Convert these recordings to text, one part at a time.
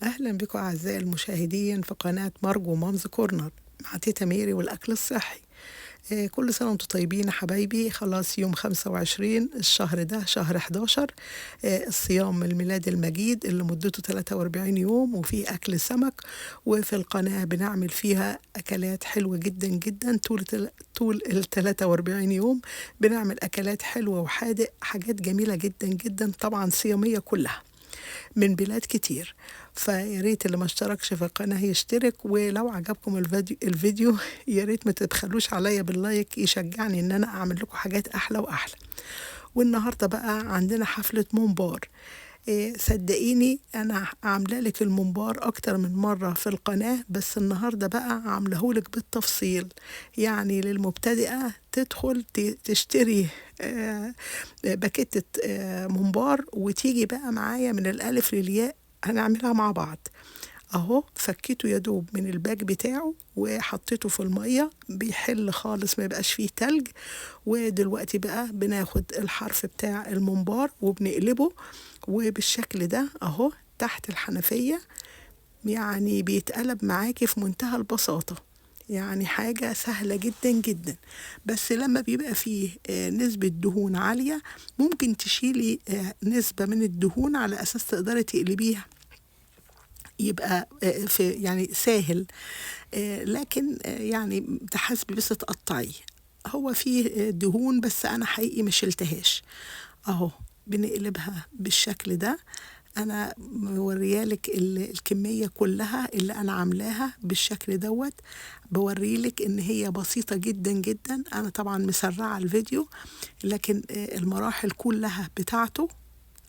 أهلا بكم أعزائي المشاهدين في قناة مارجو Mom's Corner مع تيتا ميري والأكل الصحي. كل سنة وانتم طيبين يا حبايبي. خلاص يوم 25 الشهر ده، شهر 11، الصيام الميلاد المجيد اللي مدته 43 يوم، وفيه أكل سمك، وفي القناة بنعمل فيها أكلات حلوة جدا جدا طول ال 43 يوم. بنعمل أكلات حلوة وحادق، حاجات جميلة جدا جدا، طبعا صيامية كلها من بلاد كتير. فيا ريت اللي ما اشتركش في القناة يشترك، ولو عجبكم الفيديو يا ريت ما تبخلوش عليا بال like، يشجعني ان انا اعمل لكم حاجات احلى واحلى. والنهارده بقى عندنا حفلة ممبار. صدقيني انا عامله لك الممبار اكتر من مرة في القناة، بس النهارده بقى عاملهولك بالتفصيل، يعني للمبتدئه تدخل تشتري باكيتة ممبار وتيجي بقى معايا من الالف للياء، هنعملها مع بعض. اهو فكيته يا دوب من ال pack بتاعه وحطيته في المية، بيحل خالص ما يبقاش فيه تلج. ودلوقتي بقى بناخد الحرف بتاع الممبار وبنقلبه، وبالشكل ده اهو تحت الحنفية، يعني بيتقلب معاكي في منتهى البساطة، يعني حاجة سهلة جدا جدا. بس لما بيبقى فيه نسبة دهون عالية ممكن تشيلي نسبة من الدهون على أساس تقدري تقلبيها، يبقى في يعني ساهل، لكن يعني تحاسبي بس تقطعيه. هو فيه دهون بس أنا حقيقي ما شلتهاش. أهو بنقلبها بالشكل ده. أنا موريالك الكمية كلها اللي أنا عاملاها بالشكل دوت، بوريلك إن هي بسيطة جدا جدا. أنا طبعا مسرعة الفيديو، لكن المراحل كلها بتاعته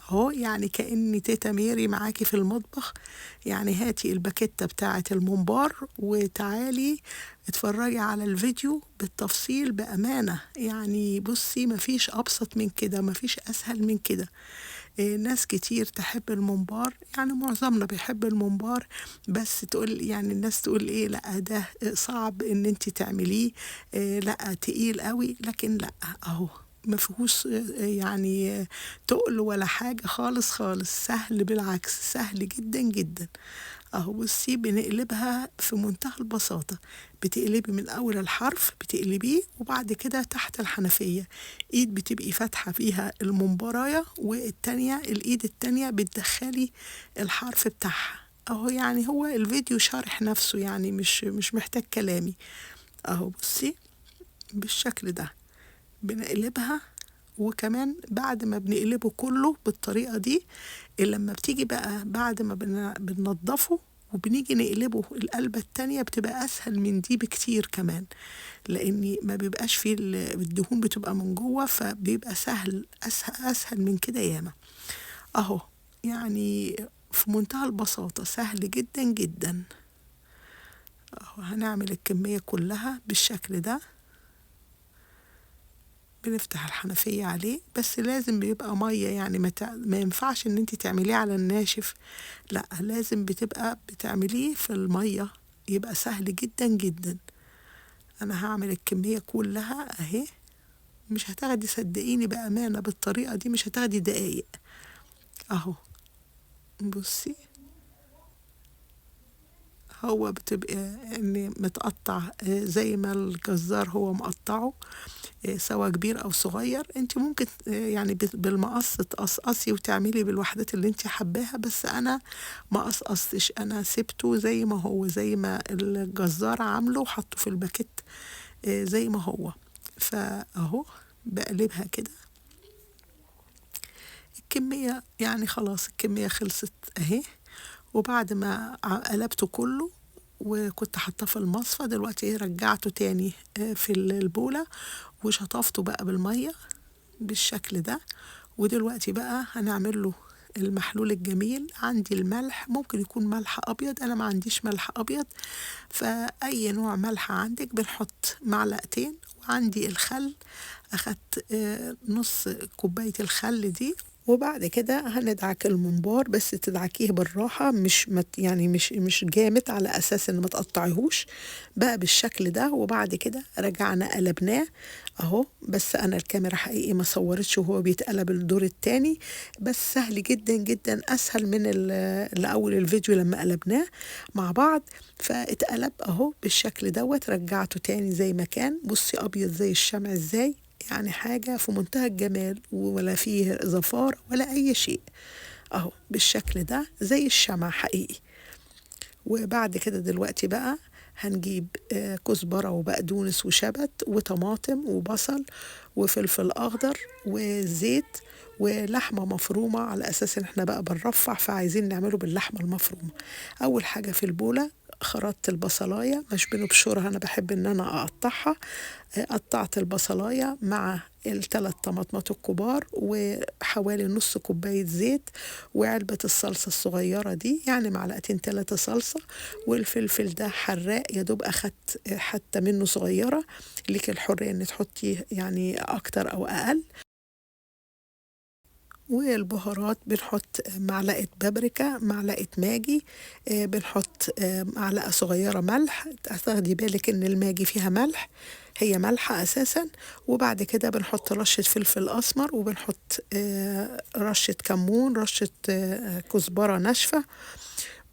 اهو، يعني كأن تيتا ميري معاكي في المطبخ. يعني هاتي الباكيتة بتاعة الممبار وتعالي اتفرجي على الفيديو بالتفصيل بأمانة. يعني بصي مفيش أبسط من كده، مفيش أسهل من كده. ناس كتير تحب الممبار، يعني معظمنا بيحب الممبار، بس تقول يعني الناس تقول ايه، لا ده صعب ان انت تعمليه، لا تقيل قوي. لكن لا، اهو ما فيهوش يعني تقل ولا حاجة خالص خالص، سهل، بالعكس سهل جدا جدا. اهو بصي بنقلبها في منتهى البساطة، بتقلبي من اول الحرف بتقلبيه، وبعد كده تحت الحنفية ايد بتبقي فاتحة فيها الممبراية، والتانية الايد التانية بتدخلي الحرف بتاعها. اهو يعني هو الفيديو شارح نفسه، يعني مش محتاج كلامي. اهو بصي بالشكل ده بنقلبها. وكمان بعد ما بنقلبه كله بالطريقة دي، لما بتيجي بقى بعد ما بننضفه وبنيجي نقلبه القلبة التانية بتبقى أسهل من دي بكتير كمان، لأن ما بيبقاش فيه الدهون بتبقى من جوه، فبيبقى سهل، أسهل من كده ياما. أهو يعني في منتهى البساطة، سهل جدا جدا. أهو هنعمل الكمية كلها بالشكل ده. بنفتح الحنفية عليه، بس لازم بيبقى مية، يعني ما ينفعش ان انت تعمليه على الناشف، لا لازم بتبقى بتعمليه في المية، يبقى سهل جدا جدا. انا هعمل الكمية كلها اهي، مش هتاخدي صدقيني بأمانة بالطريقة دي مش هتاخدي دقايق. اهو بصي هو بتبقى ان متقطع زي ما الجزار هو مقطعه، سواء كبير او صغير. انت ممكن يعني بالمقص تقصقصي وتعملي بالوحدات اللي انت حباها، بس انا ما قصقصتش، انا سبته زي ما هو، زي ما الجزار عامله وحطه في الباكيت زي ما هو. فاهو بقلبها كده الكمية، يعني خلاص الكمية خلصت اهي. وبعد ما قلبته كله وكنت حاطاه في المصفى، دلوقتي رجعته تاني في البولة وشطفته بقى بالمية بالشكل ده. ودلوقتي بقى هنعمل له المحلول الجميل. عندي الملح، ممكن يكون ملح أبيض، أنا ما عنديش ملح أبيض، فأي نوع ملح عندك بنحط معلقتين. وعندي الخل، أخدت نص كوباية الخل دي وبعد كده هندعك الممبار، بس تدعكيه بالراحة، مش يعني مش جامد، على أساس إن ما تقطعيهوش بقى بالشكل ده. وبعد كده رجعنا قلبناه أهو، بس أنا الكاميرا حقيقي ما صورتش وهو بيتقلب الدور التاني، بس سهل جدا جدا، أسهل من اللي أول الفيديو لما قلبناه مع بعض. فاتقلب أهو بالشكل دوت، رجعته تاني زي ما كان. بصي أبيض زي الشمع إزاي، يعني حاجة في منتهى الجمال، ولا فيه زفار ولا أي شيء أهو بالشكل ده زي الشمع حقيقي. وبعد كده دلوقتي بقى هنجيب كزبرة وبقدونس وشبت وطماطم وبصل وفلفل أخضر وزيت ولحمة مفرومة، على أساس إن احنا بقى بنرفع فعايزين نعمله باللحمة المفرومة. أول حاجة في البولة خرطت البصلاية، مش بنبشرها، أنا بحب إن أنا أقطعها. قطعت البصلاية مع الثلاث طماطمات الكبار وحوالي نص كوباية زيت وعلبة الصلصة الصغيرة دي، يعني معلقتين 3 صلصة، والفلفل ده حراق يا دوب أخدت حتى منه صغيرة، ليك الحرية إن تحطي يعني أكتر أو أقل. والبهارات بنحط معلقة بابريكا، معلقة ماجي، بنحط معلقة صغيرة ملح، تاخدي بالك ان الماجي فيها ملح، هي مالحة اساسا. وبعد كده بنحط رشة فلفل اسمر، وبنحط رشة كمون، رشة كزبرة ناشفة،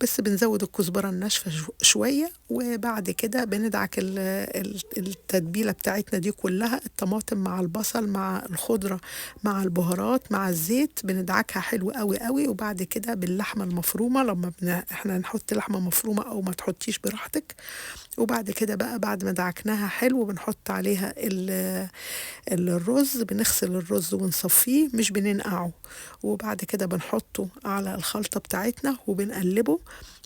بس بنزود الكزبرة الناشفة شوية. وبعد كده بندعك التتبيلة بتاعتنا دي كلها، الطماطم مع البصل مع الخضرة مع البهارات مع الزيت، بندعكها حلو قوي قوي. وبعد كده باللحمة المفرومة، لما احنا نحط لحمة مفرومة او ما تحطيش براحتك. وبعد كده بقى بعد ما دعكناها حلو بنحط عليها الرز، بنغسل الرز ونصفيه مش بننقعه، وبعد كده بنحطه على الخلطة بتاعتنا وبنقلبه.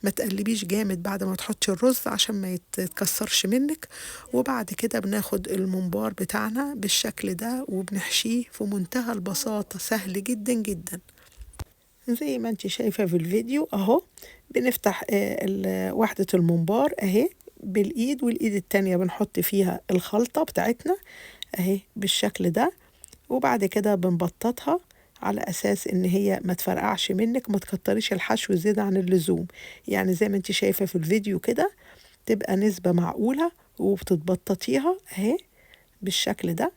ما تقلبيش جامد بعد ما تحطي الرز عشان ما يتكسرش منك. وبعد كده بناخد الممبار بتاعنا بالشكل ده وبنحشيه في منتهى البساطة، سهل جدا جدا زي ما انت شايفة في الفيديو اهو. بنفتح وحدة الممبار اهي بالايد، والايد التانية بنحط فيها الخلطة بتاعتنا اهي بالشكل ده. وبعد كده بنبططها على اساس ان هي ما تفرقعش منك، ما تكتريش الحشو زيادة عن اللزوم، يعني زي ما انت شايفة في الفيديو كده تبقى نسبة معقولة، وبتتبططيها اهي بالشكل ده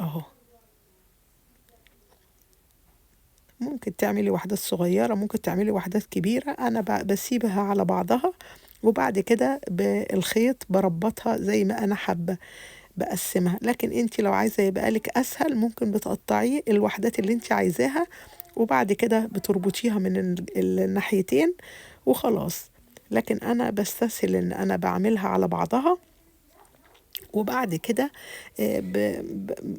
اهو. ممكن تعملي وحدات صغيرة، ممكن تعملي وحدات كبيرة، انا بسيبها على بعضها. وبعد كده بالخيط بربطها زي ما انا حابة بقسمها، لكن انت لو عايزة يبقى لك اسهل ممكن بتقطعي الوحدات اللي انت عايزاها وبعد كده بتربطيها من الناحيتين وخلاص. لكن انا بستسهل ان انا بعملها على بعضها، وبعد كده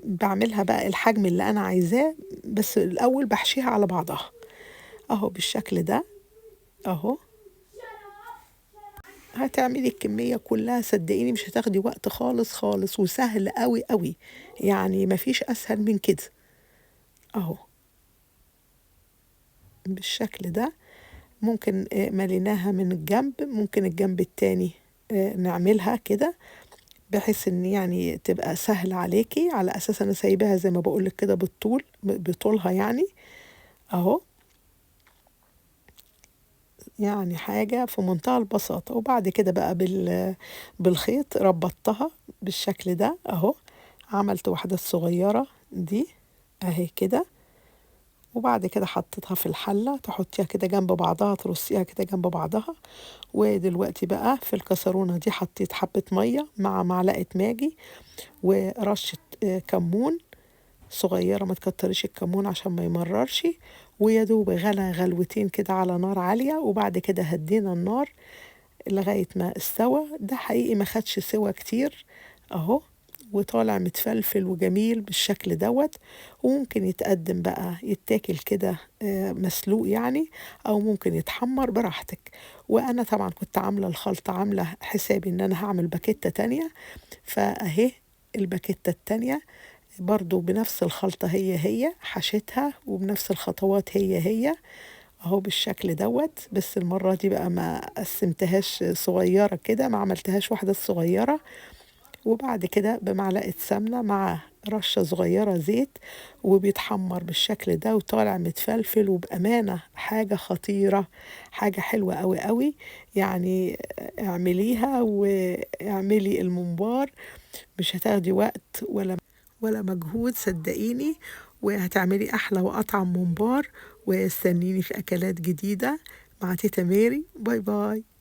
بعملها بقى الحجم اللي انا عايزاه، بس الاول بحشيها على بعضها اهو بالشكل ده اهو. هتعملي الكمية كلها صدقيني مش هتاخدي وقت خالص خالص، وسهل قوي قوي، يعني مفيش اسهل من كده اهو بالشكل ده. ممكن مليناها من الجنب، ممكن الجنب التاني نعملها كده بحيث ان يعني تبقى سهل عليكي، على اساس انا سايباها زي ما بقولك كده بالطول بطولها يعني اهو، يعني حاجة في منتهى البساطة. وبعد كده بقى بالخيط ربطتها بالشكل ده اهو، عملت واحدة صغيرة دي اهي كده. وبعد كده حطيتها في الحلة، تحطيها كده جنب بعضها، ترصيها كده جنب بعضها. ودلوقتي بقى في الكسرونة دي حطيت حبة مية مع معلقة ماجي ورشة كمون صغيرة، ما تكتريش الكمون عشان ما يمررش، ويا دوب غلى غلوتين كده على نار عالية. وبعد كده هدينا النار لغاية ما استوى. ده حقيقي ما خدش سوا كتير اهو، وطالع متفلفل وجميل بالشكل دوت. وممكن يتقدم بقى يتاكل كده مسلوق يعني، او ممكن يتحمر براحتك. وانا طبعا كنت عاملة الخلطة، عاملة حسابي ان انا هعمل باكيتة تانية، فاهي الباكيتة التانية برضو بنفس الخلطة هي هي حشيتها، وبنفس الخطوات هي هي اهو بالشكل دوت. بس المرة دي بقى ما قسمتهاش صغيرة كده، ما عملتهاش واحدة صغيرة. وبعد كده بمعلقة سمنة مع رشة صغيرة زيت، وبيتحمر بالشكل ده وطالع متفلفل. وبأمانة حاجة خطيرة، حاجة حلوة قوي قوي. يعني اعمليها واعملي الممبار، مش هتاخدي وقت ولا مجهود صدقيني، وهتعملي أحلى وأطعم ممبار. واستنيني في أكلات جديدة مع تيتا ميري. bye bye.